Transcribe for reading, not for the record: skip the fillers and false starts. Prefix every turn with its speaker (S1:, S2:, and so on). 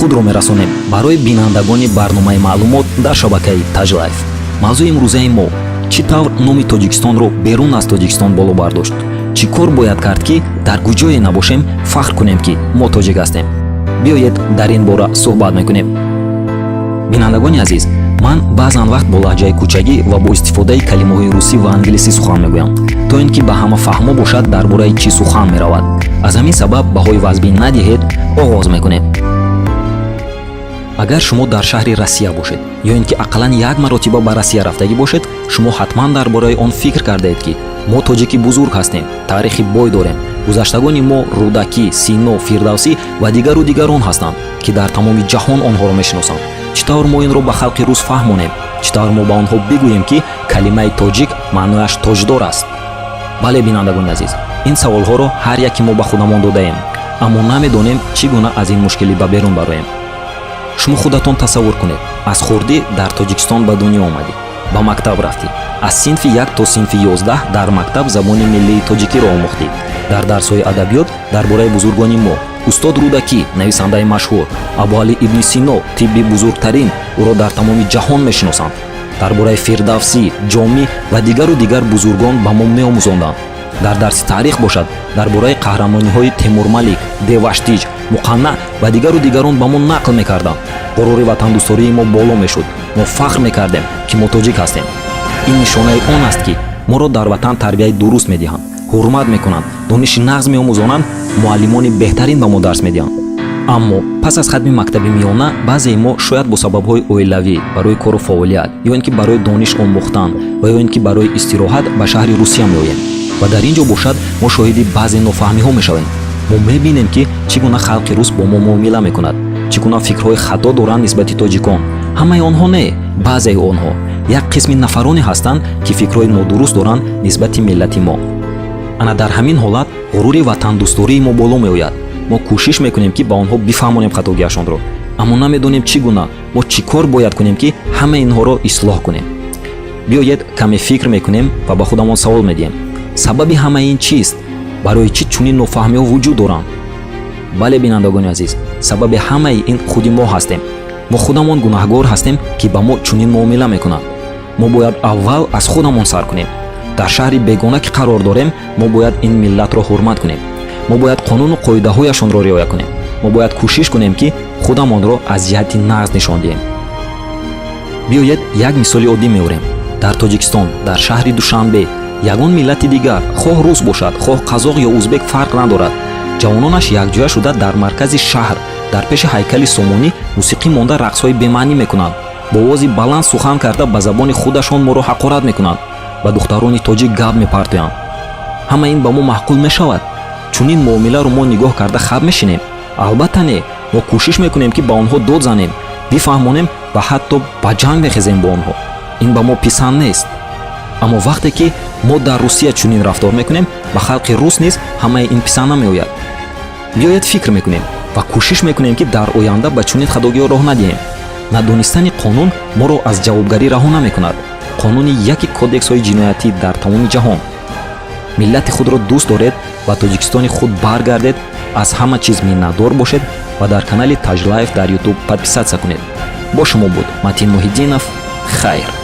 S1: Худро мерасонем барои бинандагони барномаи маълумот дар шабакаи Таҷлайф. Мавзӯи имрӯзаи мо: чӣ тавр номи Тоҷикистонро берун аз Тоҷикистон боло бардошт, чӣ кор бояд кард, ки дар куҷое набошем, фахр кунем, ки мо тоҷик ҳастем. Биёед, дар ин бора суҳбат мекунем. Бинандагони азиз, ман баъзан вақт бо лаҳҷаи кӯчагӣ ва бо истифодаи калимаҳои русӣ ва англисӣ сухан мегӯям, то ин ки ба ҳама фаҳмо бошад, дар бораи чӣ сухан меравад. Аз ҳамин сабаб баҳои вазбин надиҳед. Оғоз мекунем. Агар шумо дар шаҳри Россия бошед ё ин ки ақаллан як маротиба ба Россия рафтагӣ бошед, шумо ҳатман дар бораи он фикр кардаед, ки мо тоҷики бузург ҳастем, таърихи бой дорем. Гузаштагони мо Рӯдакӣ, Сино, Фирдавсӣ ва дигару дигарон ҳастанд, ки дар тамоми ҷаҳон онҳоро мешиносанд. Чӣ тавр мо инро ба халқи рус фаҳмонем? Чӣ тавр мо ба онҳо бигӯем, ки калимаи тоҷик маънояш тоҷдор аст? Бале, бинандагони азиз, ин саволҳоро ҳар яке мо ба худамон додаем, аммо намедонем, чӣ гуна аз ин мушкилӣ ба берун бароем. Шумо худатон тасаввур кунед: аз хурдӣ дар Тоҷикистон ба дунё омадӣ, ба мактаб рафтӣ, аз синфи 1 то синфи 11 дар мактаб забони миллии тоҷикиро омӯхтӣ. Дар дарсҳои адабиёт дар бораи бузургони мо, устод Рӯдакӣ, нависандаи машҳур, Абуалӣ ибни Сино, тибби бузургтарин, ӯро дар тамоми ҷаҳон мешиносанд, дар бораи Фирдавсӣ, Ҷомӣ ва дигару дигар бузургон ба мо меомӯзонданд. Дар дарси таърих бошад, дар бораи қаҳрамониҳои Темурмалик, Деваштич, Муқаннаъ ва дигару дигарон ба мо нақл мекарданд. Ғурури ватандӯстории мо боло мешуд, мо фахр мекардем, ки мо тоҷик ҳастем. Ин нишонаи он аст, ки моро дар ватан тарбияи дуруст медиҳанд, ҳурмат мекунанд, дониши нағз меомӯзонанд, муаллимони беҳтарин ба мо дарс медиҳанд. Аммо пас аз хатми мактаби миёна баъзеи мо шояд бо сабабҳои оилавӣ, барои кору фаъолият ё ин ки барои дониш омӯхтан ва ё ин ки барои истироҳат ба шаҳри Русия меоем ва дар ин ҷо бошад, мо шоҳиди баъзе нофаҳмиҳо мешавем. Мо мебинем, ки чӣ гуна халқи рус бо мо муомила мекунад, чӣ гуна фикрҳои хато доранд нисбати тоҷикон. Ҳамаи онҳо не, баъзеи онҳо, як қисми нафароне ҳастанд, ки фикрҳои нодуруст доранд нисбати миллати мо. Ана дар ҳамин ҳолат ғурури ватандӯстории мо боло меояд. Мо кӯшиш мекунем, ки ба онҳо бифаҳмонем хатогиашонро, аммо намедонем, чӣ гуна, мо чӣ кор бояд кунем, ки ҳамаи инҳоро ислоҳ кунем. Биёед, каме фикр мекунем ва ба худамон савол медиҳем: сабаби ҳамаи ин чист? Барои чӣ чунин нофаҳмиҳо вуҷуд доранд? Бале, бинандагони азиз, сабаби ҳамаи ин худи мо ҳастем. Мо худамон гунаҳгор ҳастем, ки ба мо чунин муомила мекунанд. Мо бояд аввал аз худамон сар кунем. Дар шаҳри бегона ки қарор дорем, мо бояд ин миллатро ҳурмат кунем, мо бояд қонуну қоидаҳояшонро риоя кунем, мо бояд кӯшиш кунем, ки худамонро аз ҷиҳати нағз нишон диҳем. Биёед, як мисоли оддӣ меорем. Дар Тоҷикистон, дар шаҳри Душанбе, ягон миллати дигар, хоҳ рус бошад, хоҳ қазоқ ё узбек, фарқ надорад, ҷавононаш якҷоя шуда дар маркази шаҳр, дар пеши ҳайкали Сомонӣ мусиқӣ монда, рақсҳои бемаънӣ мекунанд, бо овози баланд сухан карда, ба забони худашон моро ҳақорат мекунанд, ба духтарони тоҷик гап мепартоянд. Ҳама ин ба мо маъқул мешавад? Чунин муомиларо мо нигоҳ карда хаб мешинем? Албатта, не. Мо кӯшиш мекунем, ки ба онҳо дод занем, бифаҳмонем ва ҳатто ба ҷанг мехезем бо онҳо. Ин ба мо писанд нест. Аммо вақте ки мо дар Русия чунин рафтор мекунем, ба халқи рус низ ҳамаи ин писанд намеояд. Биёед, фикр мекунем ва кӯшиш мекунем, ки дар оянда ба чунин хатогиҳо роҳ надиҳем. Надонистани қонун моро аз ҷавобгарӣ раҳо намекунад. Қонуни яки кодексҳои ҷиноятӣ дар тамоми ҷаҳон. Миллати худро дӯст доред ва Тоҷикистони худ баргардед. Аз ҳама чиз миннатдор бошед ва дар канали Таҷлаев дар Ютуб подписаться кунед. Бо шумо буд Матин Муҳиддинов. Хайр.